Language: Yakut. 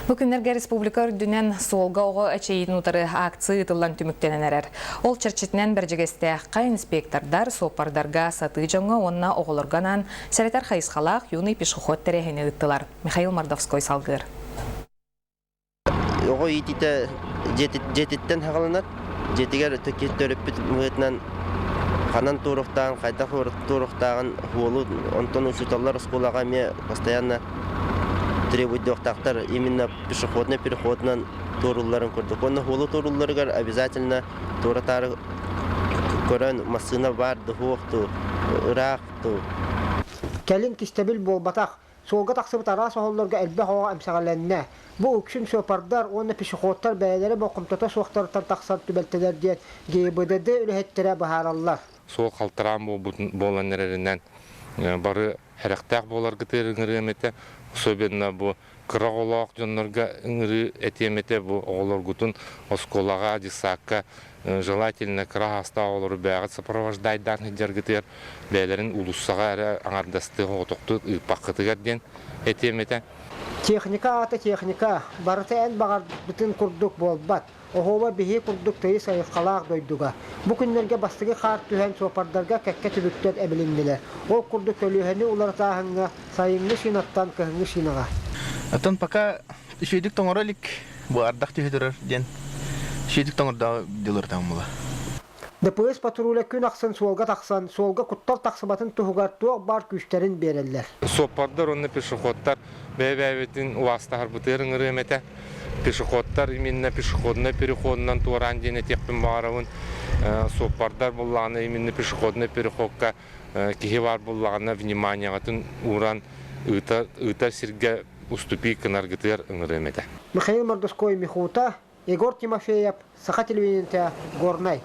Бу күннэргэ республика үрдүнэн суолга оҕо эчэйиитин утары акция ыытыллан түмүктэнэн эрэр. Ол чэрчитинэн Бэрдьигэстээххэ инспектордар, суоппардарга, сатыы дьоҥҥо уонна оҕолорго анаан сэрэтэр хайысхалаах «Юный пешеход» тэрээһини ыыттылар. Михаил Мордовской салгыыр. Оҕо иитиитэ дьиэтиттэн саҕаланар. Дьиэтигэр төрөппүт быһыытынан ханан туоруохтааҕын, хайдах туоруохтааҕын уолу, онтон учууталлар оскуолаҕа эмиэ постоянно требуйдуохтаахтар именно пешеходный переходунан туоруулларын курдук. Уонна уолу туоруулларыгар обязательно туора-таары көрөн массыына баар дуу, суох дуу, ыраах дуу. Кэлин кистэбил буолбатах, Суолга тахсыбыт араас оһоллорго элбэх оҕо эмсэҕэлэннэ. Бу үксүн суоппардар уонна пешеходтар бэйэлэрэ болҕомтото суохтарыттан тахсар түбэлтэлэр диэн ГИБДД үлэһиттэрэ быһаараллар. Суол халтараан буолан эрэринэн бары сэрэхтээх буоларгытыгар ыҥырыам этэ. Особенно бу кыра оҕолоох дьоннорго ыҥырыы этиэм этэ бу оҕолоргутун оскуолаҕа, детсадка желательно кыра саастаах оҕолору бэйэҕит сопровождайдаан сылдьаргытыгар бэйэлэрин уулуссаҕа эрэ аҥардастыы оҕотохтуу ыыппаккытыгар диэн этиэм этэ. Техника аата техника, барыта эн баҕарбытын курдук буолбат. Оһуоба биһи курдук тыйыс айылҕалаах дойдуга. Бу күннэргэ бастакы хаар түһэн суоппардарга кэккэ түбүктэр эбилиннилэр. Ол курдук көлүөһэни уларытааһыҥҥа сайыҥҥы шинаттан кыһыҥҥы шинаҕа. Оттон пока үчүгэйдик тоҥоро илик, бу ардах түһэ турар диэн үчүгэйдик тоҥордоҕо дьылыртаҕым була. ДПС патруля күн ахсын суолга тахсан, суолга куттал тахсыбатын туһугар туох баар күүстэрин биэрэллэр. Суоппардар уонна пешеходтар бэйэ-бэйэбитин убаастаһарбытыгар ыҥырыам этэ. Пешеходтар именно пешеходнай переходунан туораан диэн этиэхпин баҕарабын. Суоппардар буллаҕына именно пешеходнай переходка киһи баар буллаҕына вниманиеҕытын ууран ыытар сиргэ уступи гынаргытыгар ыҥырыам этэ. Михаил Мордовской Михута, Егор Тимофеев, Саха телевидениетэ, Горнай.